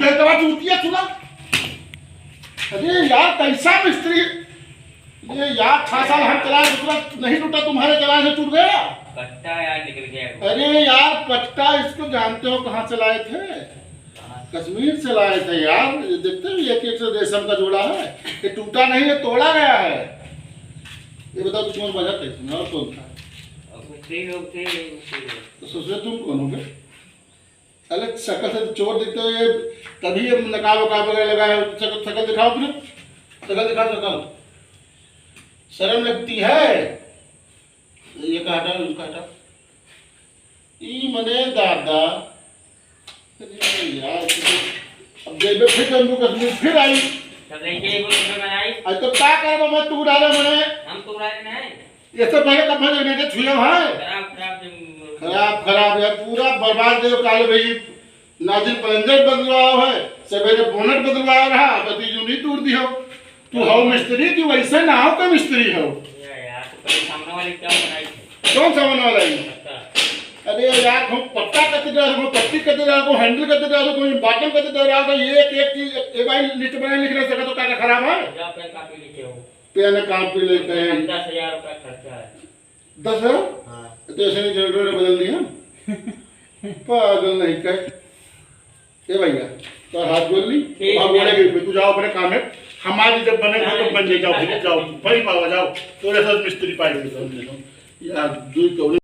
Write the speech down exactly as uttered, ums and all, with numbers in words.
है, दवा चूतिया चूना। अरे यार, कैसा मिस्त्री? ये यार, छह साल हम चलाए, दूसरा नहीं टूटा, तुम्हारे चलाए से टूट गया। पट्टा यार निकल गया। अरे यार, पट्टा इसको जानते हो कहाँ से लाए थे? कहाँ? कश्मीर से लाए थे यार। ये देखते हो, एक एक से रेशम का जोड़ा है, ये टूटा नहीं, ये तोड़ा गया है। ये बताओ, तुम्हारा वजह कैसे है और कौन था? अब मिस्त्री लोग थे, मिस्त्री लोग। तो सोचो, तुम कौन हो बे? अरे, शकल से तो चोर दिखते हो, ये तभी ये नकाब वकाब वगैरह लगाए हो। शकल, शकल दिखाओ अपनी, शकल दिखाओ, शकल। शर्म लगती है। ये काटा, उसका काटा। ई मने दादा। अरे यार, ये तो अब जेबे फिर जम्मू कश्मीर फिर आई। तब लेके एक रुपये में आई। आज तो का करबो मैं, तू डाले मने। हम तो उड़ा रहे हैं। ये तो पहले कब भर लेने छुए हैं। खराब, खराब जम- खराब, खराब यार, पूरा बर्बाद दे काले भाई। नाजिर पलंजर बदलवाओ है, सवेरे बोनट बदलवाओ रहा, बती जूनी तूर दियो। तू हो मिस्त्री, तू वैसे ना हो के मिस्त्री हो। या यार, तो कल सामने वाले क्या बनाई थे? कौन सामने वाला है? पत्ता। अरे यार, हम पत्ता कते डाल, हम पत्ती कते डाल, को हैंडल कते डाल, को बटन कते डाल, तो ये एक, एक चीज, ए भाई, लिस्ट बनाए लिख नहीं सका तो का, का खराब है? जा पे कॉपी लिखे हो। पेन कॉपी लेके हैं। दस हजार रुपया खर्चा है। दस हजार? हाँ। तो ऐसे नहीं, जनरेटर बदल दिया। पागल नहीं कहे। ए भैया, तो हाथ जोड़ ली, ठीक आप है। बोले कि तू जाओ अपने काम में, हमारी जब बने तो बन जाए, जाओ, जाओ, बड़ी पावा जाओ, तो ऐसा मिस्त्री पाएंगे तो हम देखो। यार, दुई कौड़ी